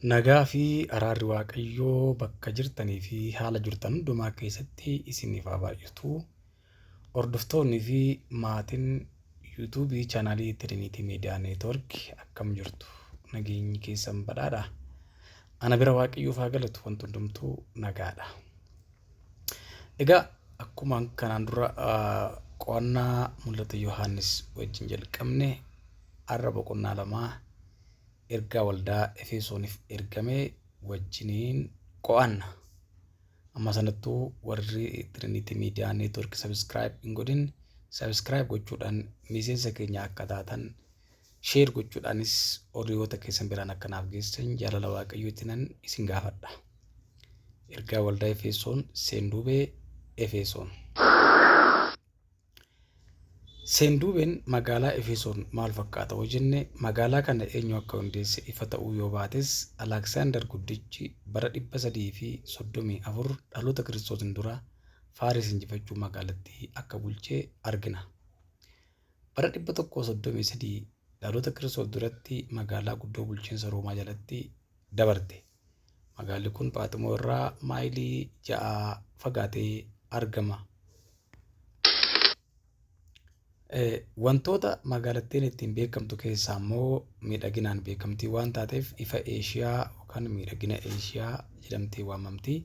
Nagaa fi araarri Waaqayyoo bakka jirtanii fi haala jirtan hundumaa keessatti isiniif haa baay'atu. Hordoftoonni fi maatiin yuutuubii chaanaalii Tiriiniitii Miidiyaa Neetwoork akkam jirtu? Nageenyi keessan badhaadha. Ana bira Waaqayyoof haa galatu, wanti hundumtuu nagaadha. Egaa akkuma kanaan dura qo'annaa mul'ata Yohaannis wajjin jalqabne, har'a boqonnaa lamaa ergaa waldaa Efesooniif ergame wajjiniin qo'anna. Amma sanattuu warri Trinity Media Network subscribe hin godhin subscribe gochuudhaan miseensa keenya akka taatan, share gochuudhaanis hiriyoota keessan biraan akka naaf geessan jaalala Waaqayyootti nan isin gaafadha. Ergaa waldaa Efesoon, Seenduubee Efesoon. Seenduubeen magaalaa Efesoon maal fakkaata yoo jenne, magaalaa kana eenyu akka hundeesse ifa ta'uu yoo baates, Alaaksaandar Guddichi bara 334 dhaloota Kiristoosin dura Faaris injifachuu magaalattii akka bulche argina. Bara 133 dhaloota Kiristoos duratti magaalaa guddoo bulchiinsa Roomaa jalatti dabarte. Magaalli kun Phaaximoo irraa maayilii 6 fagaatee argama. Wantoota magaalattiin ittiin beekamtu keessaa immoo miidhaginaan beekamtii waan taateef ifa Eeshiyaa yookaan miidhagina Eeshiyaa jedhamtee waamamti.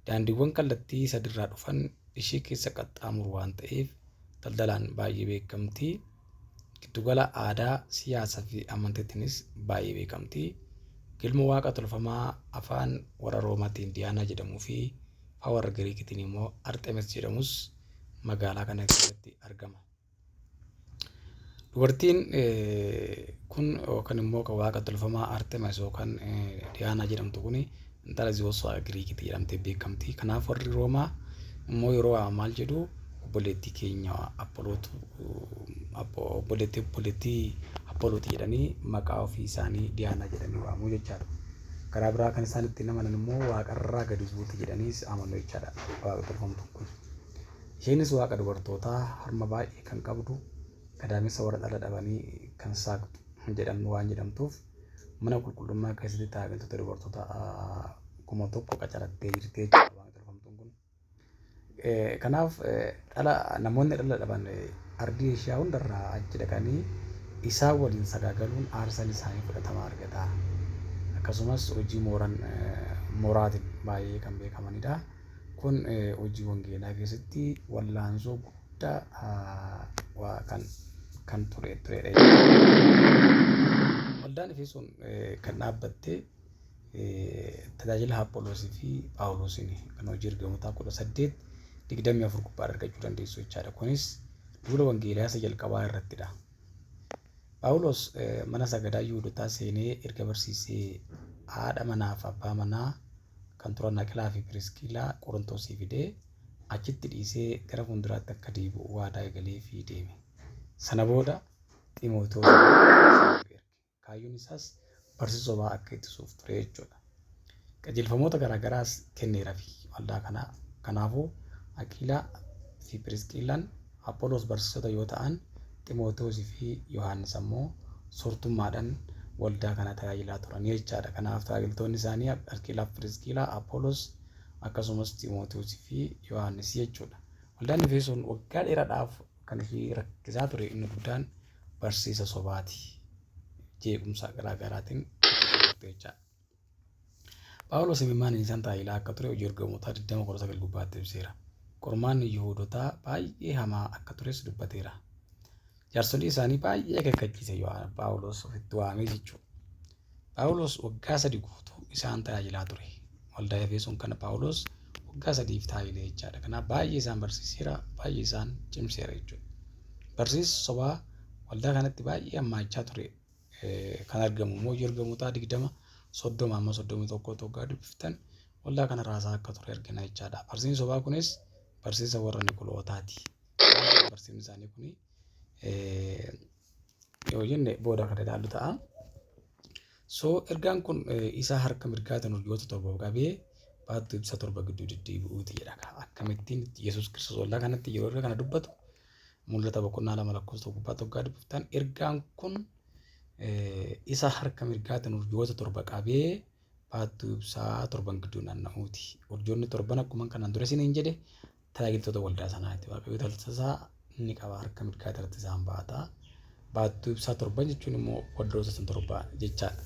Daandiiwwan kallattii sadirraa dhufan ishii keessa qaxxaamuru waan ta'eef daldalaan baay'ee beekamti. Giddugala aadaa, siyaasa fi amantiitiinis baay'ee beekamti. Galma waaqa tolfamaa afaan warra Roomaatiin Diyaanaa jedhamuu fi afaan warra Giriikiitiin immoo Arxemis jedhamus magaalaa kana keessatti argama. Dubartiin kun yookaan immoo kan waaqa tolfamaa Arxemis yookaan Diyaanaa jedhamtu kun intala Zeus waaqa Giriikiiti jedhamtee beekamti. Kanaaf warri Roomaa immoo yeroo waaman maal jedhu? Obboleettii keenya Apolootu, obboleettii Apolooti jedhanii maqaa ofii isaanii Diyaanaa jedhanii waamu jechaadha. Karaa biraa kan isaan ittiin amanan immoo waaqarraa gadi buuti jedhaniis amanu jechaadha waaqa tolfamtuun kun. Isheenis waaqa dubartootaa harma baay'ee kan qabdu, gadaamessa warra dhala dhabanii kan saaqxu jedhamtu waan jedhamtuuf, mana qulqullummaa keessatti tajaajiltoota dubartoota 1000 qacarattee jirti jechuudha waaqni tolfamtuun kun. Kanaaf dhala namoonni dhala dhaban ardii Eeshiyaa hundarraa achi dhaqanii isaan waliin sagaagaluun aarsaan isaanii fudhatama argata. Akkasumas hojii mooran mooraatiin baay'ee kan beekamanidha. Kun hojii wangeelaa keessatti wallaansoo guddaa kan kan ture turedha jechuudha. Waldaan Efesoon kan dhaabbatte tajaajila Apholosii fi Phaawulosiin, kan Hojii Ergamootaa 18:24 gubbaa argachuu dandeessu jechaadha. Kunis duula wangeelaa isa jalqabaa irrattidha. Phaawulos mana sagadaa Yihuudotaa seenee erga barsiisee, haadha manaa fi abbaa manaa kan turan Aqilaa fi Piriskiilaa Qorontosii fidee achitti dhiisee gara fuulduraatti akka deebi'u waadaa galeefii deeme. Sana booda Ximotewos isaaniif erge. Kaayyoon isaas barsiisa sobaa akka ittisuuf ture jechuudha. Qajeelfamoota garaagaraas kenneerafi waldaa kanaa. Kanaafuu Aqiilaa fi Phirisqiillaan Apholos barsiisota yoo ta'an, Ximotewos fi Yohaannis ammoo soortummaadhaan waldaa kana tajaajilaa turan jechaadha. Kanaaf tajaajiltoonni isaanii Aqiilaa fi Phirisqiilaa, Apholos akkasumas Ximotewos fi Yohaannis jechuudha. Waldaan Efesoon waggaa dheeraadhaaf kan ishii rakkisaa ture inni guddaan barsiisa sobaati. Jeequmsa garaagaraatiin turte jechaadha. Phaawulos imimmaan isaan tajaajilaa akka ture Hojii Ergamootaa 20:19 gubbaatti ibseera. Qormaanni Yihuudotaa baay'ee hamaa akka tures dubbateera. Jaarsolii isaanii baay'ee akeekkachiise Phaawulos ofitti waamee jechuudha. Phaawulos waggaa 3 guutuu isaan tajaajilaa ture. Waldaa Efesoon kana Phaawulos waggaa 3f tajaajile jechaadha. Kanaaf baay'ee isaan barsiiseera, baay'ee isaan cimseera jechuudha. Barsiisa sobaa waldaa kanatti baay'ee hammaachaa ture kan argamu immoo Hojii Ergamootaa 20:30 amma 31 waggaa dubbiftan waldaa kana raasaa akka ture argina jechaadha. Barsiisni sobaa kunis barsiisa warra Niqolootaati. Barsiisni isaanii kuni yoo jenne booda kan ilaallu ta'a. So ergaan kun isa harka mirgaatiin urjoota torba qabee baattuu ibsaa torba gidduu deddeebi'uuti jedha. Akkamittiin Yesuus Kiristoos waldaa kanatti yeroo erga kana dubbatu, Mul'ata boqonnaa 2 lakkoofsa gubbaatti waggaa dubbiftan, ergaan kun Isa harka mirgaatiin urjoota torba qabee baattuu ibsaa torban gidduu naanna'uuti. Urjoonni torban akkuma kanaan dura isiniin jedhe tajaajiltoota waldaa sanaati. Waaqayyo tajaajiltoota inni qaba harka mirgaa irratti isaan baata. Baattuu ibsaa torban jechuun immoo waldoota san torba jechaadha.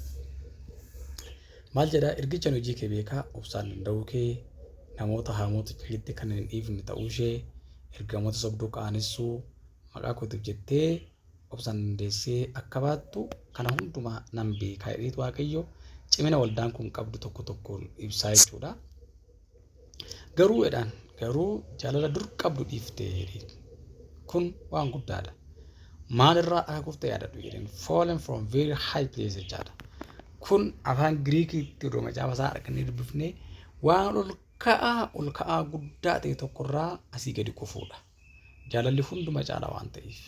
Maal jedhaa ergichaan hojii kee beekaa obsaan danda'uu kee namoota hamoota cilitti kan hin dhiifne ta'uu ishee ergamoota sobduu qaanessuu maqaa kootiif jettee obsaan dandeessee akka baattu kana hundumaa nan beekaa jedheetu Waaqayyo cimina waldaan kun qabdu tokko tokkoon ibsaa jechuudha. Garuu jedhaan garuu jaalala dur qabdu dhiiftee jedheen. Kun waan guddaadha. Maalirraa akka kufte yaadadhu jedheen. Fallen from very high place jechaadha. Kun afaan Giriikiitti odoo macaafa isaa argannee dubbifnee waan ol ka'aa ol ka'aa guddaa ta'e tokkorraa asii gadi kufuudha. Jaalalli hunduma caala waan ta'eef.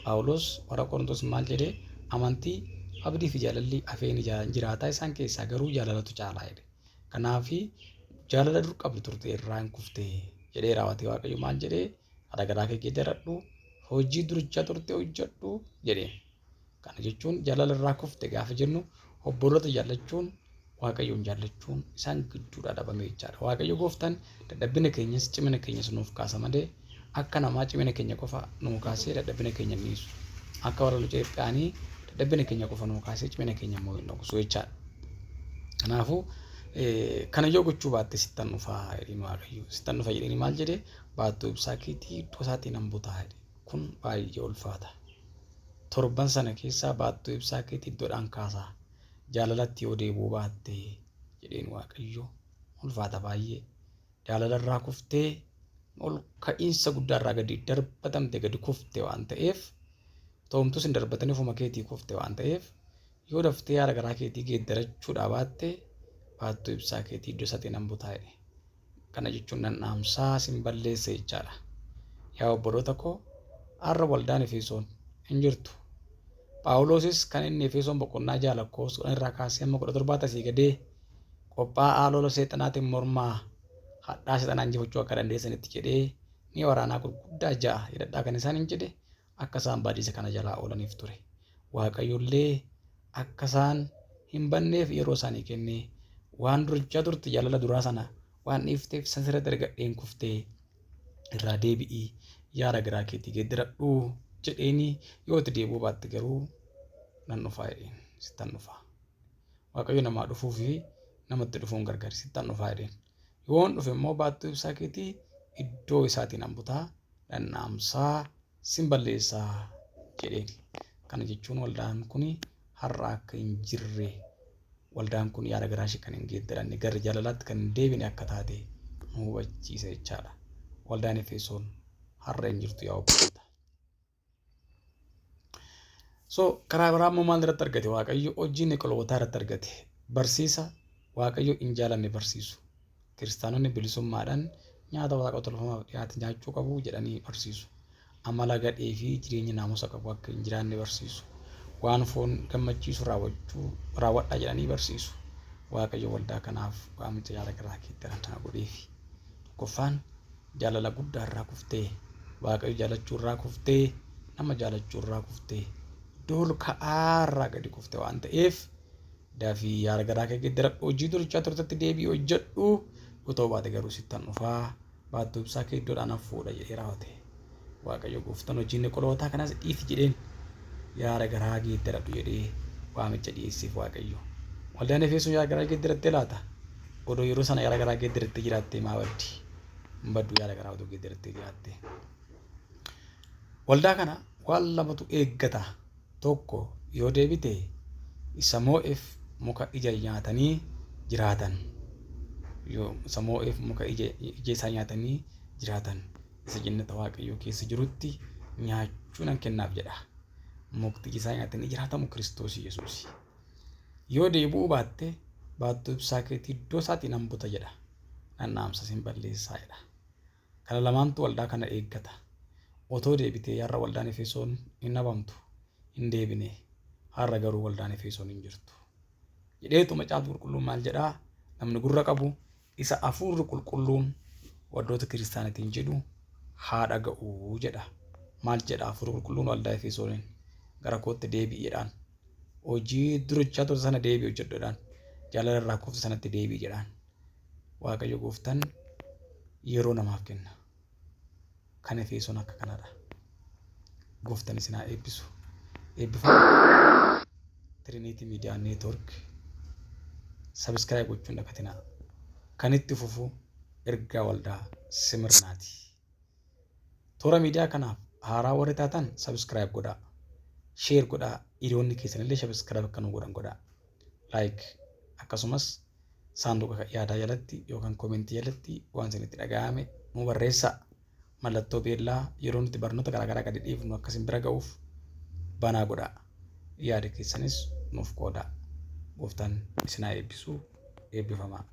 Phaawulos warra Qorontos maal jedhee amantii, abdii fi jaalalli afeen jiraataa isaan keessaa garuu jaalalatu caalaa jedhe. Kanaaf jaalala dur qabdu turte irraa hin kufte jedhee raawwate Waaqayyo maal jedhee haadha garaa kee geeddaradhu hojii durichaa turte hojjedhu jedhee. Kana jechuun jaalala irraa kufte gaafa jennu obboloota jaallachuun Waaqayyoon jaallachuun isaan gidduudhaa dhabame jechaadha. Waaqayyo gooftaan dadhabbina keenyas cimina keenyas nuuf kaasa malee akka namaa cimina keenya qofa nuu kaasee dadhabbina keenya hin dhiisu. Akka warra nu ceephaanii dadhabbina keenya qofa nuu kaasee cimina keenya immoo hin dhoksu jechaadha. Kanaafuu kana yoo gochuu baatte sittan dhufaa jedheen Waaqayyo. Sittan dhufa jedheen maal jedhee baattuu ibsaa keetii iddoo isaatii nan butaa jedhe. Kun baay'ee ulfaata. Torban sana keessaa baattuu ibsaa keetii iddoodhaan kaasaa. Jaalalatti yoo deebi'uu baatte jedheen Waaqayyo. Ulfaata baay'ee. Jaalala irraa kuftee ol ka'iinsa guddaa irraa gadi darbatamte gadi kufte waan ta'eef toomtus hin darbatanii ofuma keetii kufte waan ta'eef yoo daftee haala garaa keetii geeddarachuudhaa baatte baattuu ibsaa keetii iddoo isaatii nan butaa jedhe. Kana jechuun nan dhaamsaa sin balleessa jechaadha. Yaa obboloota koo har'a waldaan Efesoon hin jirtu. Phaawulosis kan inni Efesoon boqonnaa 6 lakkoofsa 10 irraa kaasee hamma 17 asii gadee qophaa'aa lola seexanaatiin mormaa hadhaa seexanaa injifachuu akka dandeessanitti jedhee ni waraanaa gurguddaa ja'a hidhadhaa kan isaan hin jedhe akka isaan badiisa kana jalaa oolaniif ture. Waaqayyollee akka isaan hin banneef yeroo isaanii kennee waan durichaa turte jaalala duraa sana waan dhiifteef san sirratti argadheen kuftee irraa deebi'ii yaada garaa keetii geeddaradhu jedheeni yoo itti deebi'uu baatte garuu nan dhufaa jedheen sittan dhufaa. Waaqayyo namaa dhufuu fi namatti dhufuun gargari sittan dhufaa jedheen. Yoon dhufe immoo baattuu ibsaa keetii iddoo isaatiin nan butaa dhandhaamsaa sin balleessaa jedheen. Kana jechuun waldaan kun har'a akka hin jirre waldaan kun yaada garaa ishee kan hin geeddaranne gara jaalalaatti kan hin deebine akka taate nu hubachiisa jechaadha. Waldaan Efesoon har'a hin jirtu yaa obboloota. So karaa biraa immoo maal irratti argate Waaqayyo hojii Niqolootaa irratti argate. Barsiisa Waaqayyo hin jaalanne barsiisu. Kiristaanonni bilisummaadhaan nyaata waaqa tolfamaaf dhiyaate nyaachuu qabu jedhanii barsiisu. Amala gadhee fi jireenya naamusa qabu akka hin jiraanne barsiisu. Waan foon gammachiisu raawwachuu raawwadhaa jedhanii barsiisu. Waaqayyo waldaa kanaaf waamicha yaada garaa keetti naa godheefi. Tokkoffaan jaalala guddaa irraa kuftee, Waaqayyo jaalachuu irraa kuftee, nama jaalachuu irraa kuftee, iddoo ol ka'aa irraa gadi kufte waan ta'eef dafii yaada garaa kee geeddaradhu hojii durichaa turtetti deebi'i hojjedhu yoo ta'uu baate garuu sittan dhufaa baattuu ibsaa kee iddoodhaan nan fuudha jedhee raawwate. Waaqayyo gooftaan hojii Niqolootaa kanas dhiisi jedheen yaada garaa geeddaradhu jedhee waamicha dhiyeesseef Waaqayyo. Waldaan Efesoon yaada garaa geeddarattee laata? Odoo yeroo sana yaada garaa geeddarattee jiraattee maa baddi? Hin baddu yaada garaa odoo geeddarattee jiraattee. Waldaa kana waan lamatu eeggata. Tokko yoo deebite isa moo'eef muka ija nyaatanii jiraatan. Yoo isa moo'eef muka ija ija isaa nyaatanii jiraatan. Isa jannata Waaqayyoo keessa jirutti nyaachuu nan kennaaf jedha. Mukti ija isaa nyaatanii jiraatamu Kiristoos Yesuusi. Yoo deebi'uu baatte baattuu ibsaa keetii iddoo isaatii nan buta jedha. Nan dhaamsa sin balleessaa jedha. Kana lamaantu waldaa kana eeggata. Otoo deebitee har'a waldaan Efesoon hin dhabamtu. Hin deebine. Har'a garuu waldaan Efesoon hin jirtu. Jedheetu macaafni qulqulluun maal jedhaa? Namni gurra qabu isa hafuurri qulqulluun waldoota kiristaanatiin jedhu haa dhaga'u jedha. Maal jedha hafuurri qulqulluun waldaa Efesooniin? Gara kootti deebi'i jedhaan. Hojii dura hojjechaa turte sana deebi'i hojjedhu jedhaan. Jaalala irraa kufte sanatti deebi'i jedhaan. Waaqayyo gooftaan yeroo namaaf kenna. Kan Efesoon akka kanadha. Gooftaan isin haa eebbisu. Eebbifamaa. Trinity Media Network subscribe gochuun dagatinaa. Kan itti fufu ergaa waldaa Simirnaati. Toora miidiyaa kanaaf haaraa warri taatan subscribe godhaa. Share godhaa. Hiriyoonni keessanillee subscribe akka nu godhan godhaa. Like akkasumas saanduqa yaadaa jalatti yookaan koomentii jalatti waan isinitti dhaga'ame nu barreessaa. Mallattoo beellaa yeroo nuti barnoota garaagaraa gadi dhiifnu akka isin bira ga'uuf banaa godhaa. Yaada keessanis nuuf qoodaa. Gooftaan isin haa eebbisu. Eebbifamaa.